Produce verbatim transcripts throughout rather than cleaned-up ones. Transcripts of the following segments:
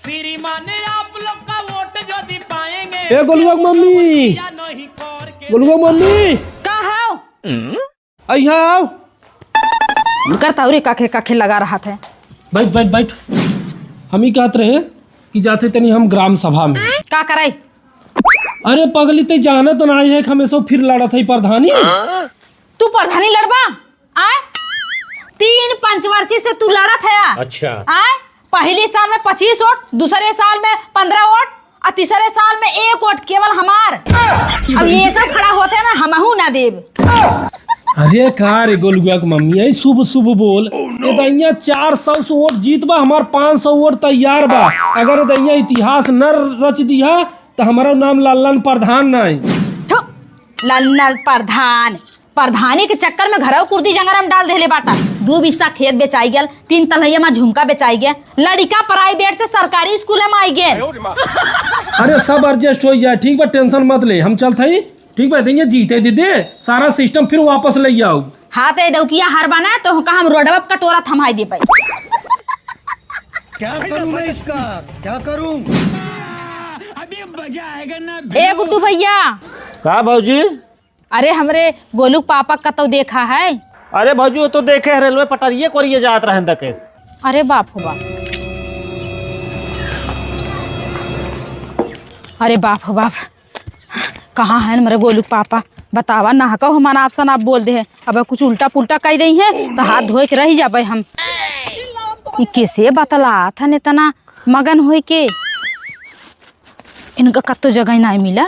श्रीमान, आप लोग का वोट यदि पाएंगे, ए गोलुआ के मम्मी, या नहीं करके गोलुआ के मम्मी। का हाव? अइहा आओ। उनकर तौरे काखे काखे लगा रहत है। बैठ, बैठ, बैठ। हम ही कहत रहे कि जाते तनी हम ग्राम सभा में। का करे? अरे पगली, ते जानत ना है कि हमेशा फिर लड़त है प्रधानी। तू प्रधानी लड़बा? आय? तीन पंचवर्षी से तू लड़त है। अच्छा। आय? पहली साल में पच्चीस वोट, दूसरे साल में पन्द्रह वोट, और तीसरे साल में एक वोट केवल हमार। अब ये सब खड़ा होते हैं ना, हमहू ना देब। अरे का रे गोलुआ के मम्मी, यही शुभ शुभ बोल। ये दैया चार सौ से वोट जीत बा, हमार पाँच सौ वोट तैयार बा। अगर ये दैया इतिहास न रच दिया, तो हमारा नाम लल्लन प्रधान ना है। थु, लल्लन प्रधान। प्रधानी के चक्कर में घरौ कुर्दी जंगरा में डाल देले बाटा। दू बिस्सा खेत बेचाई गेल, तीन तलैया में झुमका बेचाई गेल, लड़िका प्राइवेट से सरकारी स्कूल में आई गेल। अरे सब एडजस्ट हो जाए, ठीक बा, टेंशन मत ले, हम चलत हई, ठीक बा, देंगे जीते दे दे, सारा सिस्टम फिर वापस ले आओ। हाँ, तो ये दौकिया हार बना, तो का हम रोडवा पे कटोरा थमाई दे पाई। क्या करूं मैं इसका, क्या करूं? ए गुड्डू भैया। का भौजी? अरे, हमरे गोलू के पापा कतौ देखा है? अरे भौजी, वो तो देखे है, रेलवे पटरिये कोरिये जात रहन दकेस। अरे बाप हो बाप। अरे बाप हो बाप। कहाँ है हमरे गोलू के पापा? बतावा, ना कहू हमारा option आप बोल दे है। अब कुछ उल्टा पुल्टा कह दई है, तो हाथ धोए के रह जाबे हम। ई कैसे बतलात हन इतना मगन होई के? इनका कत्तो जगह नाहीं मिला।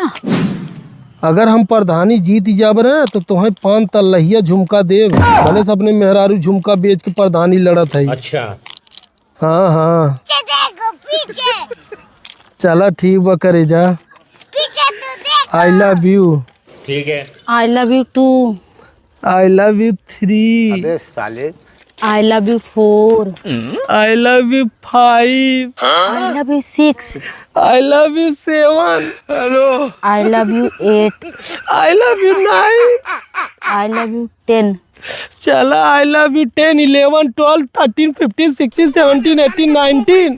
अगर हम प्रधानी जीत जाब ना, तो तोहे पान तलहिया झुमका देब। भले से अपने मेहरारू झुमका बेच के प्रधानी लड़त है। अच्छा। हाँ, हाँ। पीछे देखो, पीछे। चला, ठीक बा, करे जा। पीछे तो देख। I love you। ठीक है। I love you too। I love you three। अबे साले। I love you four। I love you five। I love you six। I love you seven। Hello। I love you eight। I love you nine। I love you ten। चला, I love you ten, eleven, twelve, thirteen, fifteen, sixteen, seventeen, eighteen, nineteen।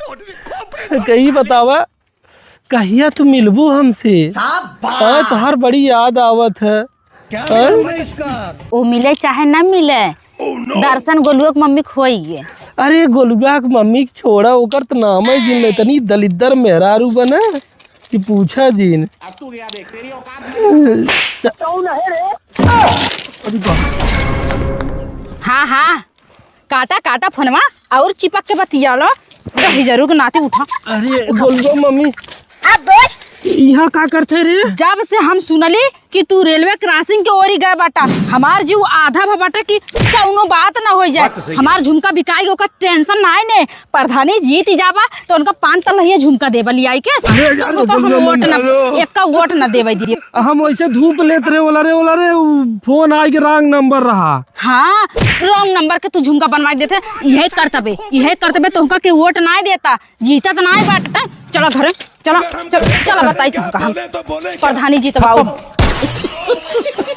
कहीं बतावा, कहिया तू मिलबू हमसे? शाबाश। हाँ, तोहार बड़ी याद आवत है। क्या हाँ? करूं मैं इसका? वो मिले चाहे ना मिले, दर्शन गोलुआ के मम्मी खोई है। अरे, गोलुआ के मम्मी के छोड़ा, ओकर त नाम ही जिन ले, तनी दलिद्दर मेहरारू बना कि पूछा जिन। अब तू गया देख, तेरी औकात नहीं। च- कौन है रे? हाँ, हाँ, काटा, काटा फोनवा और चिपक के बतिया लो। तो हिजरू के नाती उठा। अरे, गोलुआ मम्मी। अब बोल। यहाँ का करते रे? जब से हम सुनली कि तू रेलवे क्रॉसिंग के ओरी गए बाटा, हमार जीव आधा भा बाटा कि कौनो बात ना हो जाए। बात तो सही है। हमार झुमका बिकाई, ओकर टेंशन ना है ने। प्रधानी जीत ही जाबा तो उनका पाँच तलहिया झुमका देबा लियाई के। अरे यार, उनको हम गोलुआ वोट मम्मी। ना, हेलो। एक का वोट ना देबे दिए। हम वैसे धूप लेत रहे, ओला रे, ओला रे, उ फोन आए के रॉन्ग नंबर रहा। हाँ, रॉन्ग नंबर के तू झुमका बनवाई देते, यही करतबे, यही करतबे, तोहका के वोट नाय देता, जीतत नाय बाटे। चला घरे, चला, चला, चला बताई तोहका हम। प्रधानी जीतवाऊ।